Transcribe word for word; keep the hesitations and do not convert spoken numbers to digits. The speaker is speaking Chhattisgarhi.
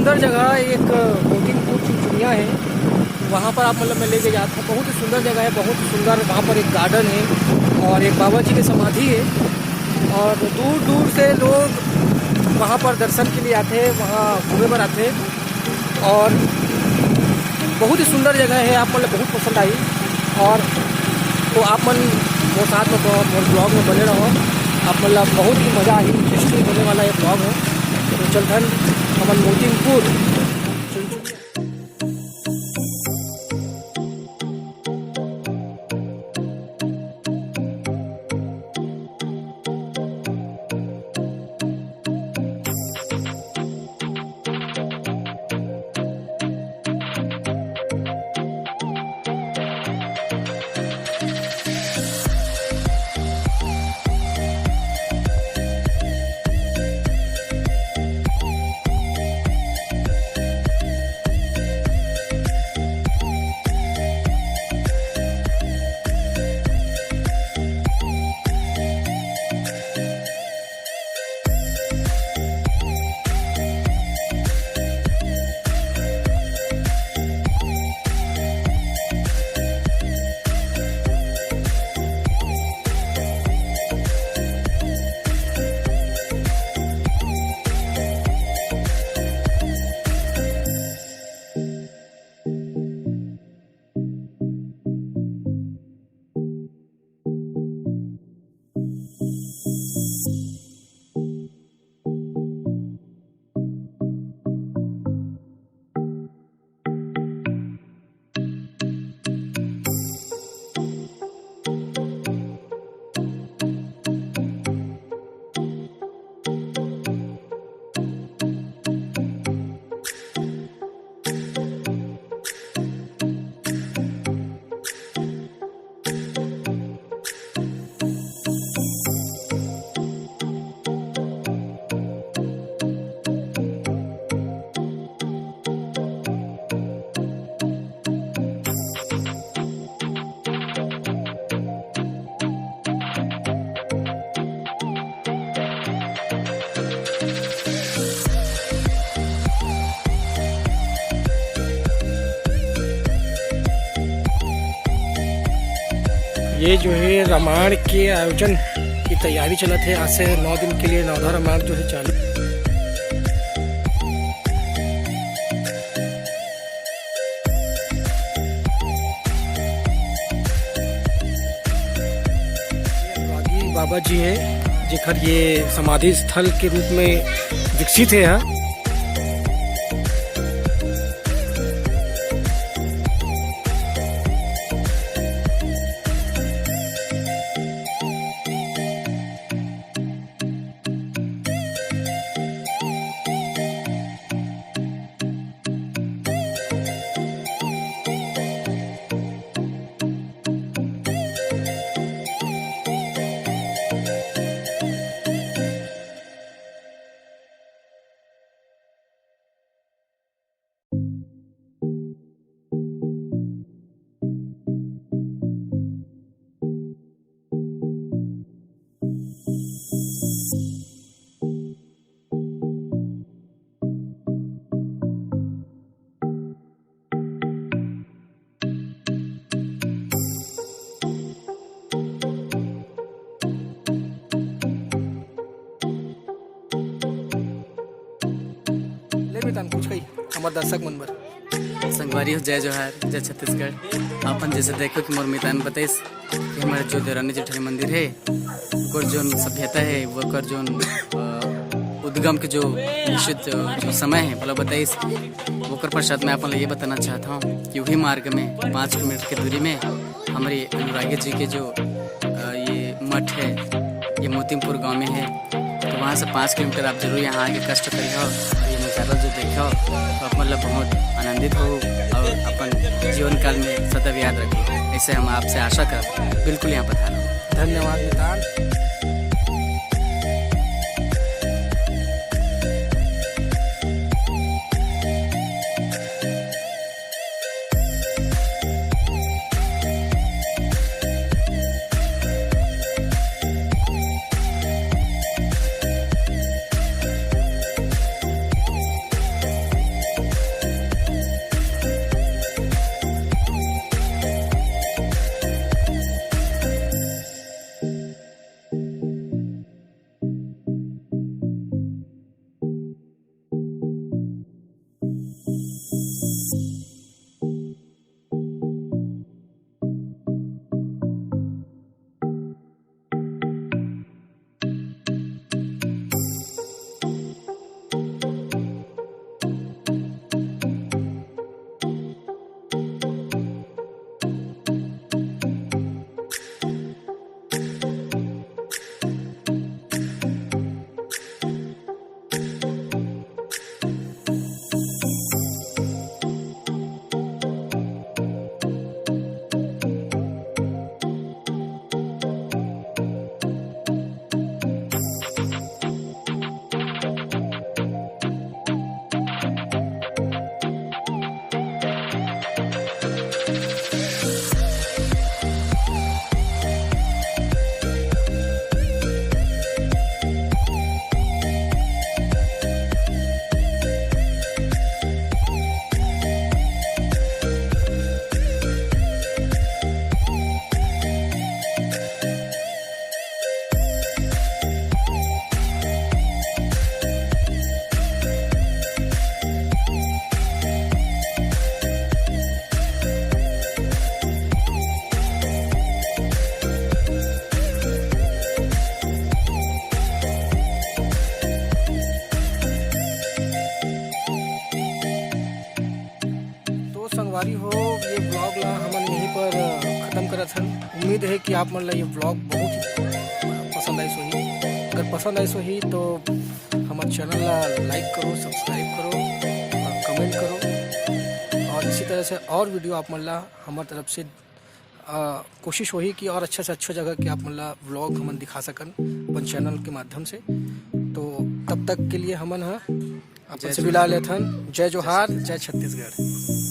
सुंदर जगह, एक मोतीपुर चुनचुनिया है, वहाँ पर आप, मतलब, मैं लेके जाता हूँ। बहुत ही सुंदर जगह है, बहुत ही सुंदर। वहाँ पर एक गार्डन है और एक बाबा जी की समाधि है और दूर दूर से लोग वहाँ पर दर्शन के लिए आते हैं, वहाँ घूमे बर आते हैं। और बहुत ही सुंदर जगह है, आप, मतलब, बहुत पसंद आई। और तो आप मन मोर साथ में, मोर ब्लॉग में बने रहो, आप, मतलब, बहुत ही मज़ा आई, इंटरेस्टिंग होने वाला ये ब्लॉग है। तो चलथन हमन मोतीपुर। ये जो है रामायण के आयोजन की तैयारी चलत है। आज से नौ दिन के लिए नवधा रामायण जो है चालू। अनुरागी बाबा जी हैं, जेकर ये समाधि स्थल के रूप में विकसित है यहाँ। ले मितान, कुछ कही हमर दर्शक मन बर। संगवारी हो, जय जोहार, जय छत्तीसगढ़। अपन जैसे देखो कि मोर मितान बताइस कि हमारे जो देवरानी जेठानी मंदिर है, ओकर जोन सभ्यता है, ओकर जोन, अ, उद्गम के जो निश्चित, अ, जो समय है, बोला बताइस। ओकर पश्चात मैं अपन ला ये बताना चाहता हूँ कि वही मार्ग में पाँच किलोमीटर की दूरी में हमारे अनुरागी जी के जो, अ, ये मठ है, ये मोतीपुर गांव में है। तो वहाँ से पाँच किलोमीटर आप जरूर यहाँ आके कष्ट करिहो और ये नज़ारा जो देखिहो, तो आप, मतलब, बहुत आनंदित हो और अपन जीवन काल में सदैव याद रखो। ऐसे हम आपसे आशा करब, बिल्कुल यहाँ पधारो। धन्यवाद मितान। संगवारी हो, ये ब्लॉग ला हमन यहीं पर, अ, खत्म करत हन। उम्मीद है कि आप मन ला ये ब्लॉग बहुत पसंद आइस होही। अगर पसंद आइस होही तो हमर चैनल ला लाइक करो, सब्सक्राइब करो और कमेंट करो, और इसी तरह से और वीडियो आप मन ला हमर तरफ से, अ, कोशिश होही कि और अच्छा से अच्छा जगह के आप मन ला ब्लॉग हमन दिखा सकन अपन चैनल के माध्यम से। तो तब तक के लिए हमन ह अपन से विदा लेथन। जय जोहार, जय छत्तीसगढ़।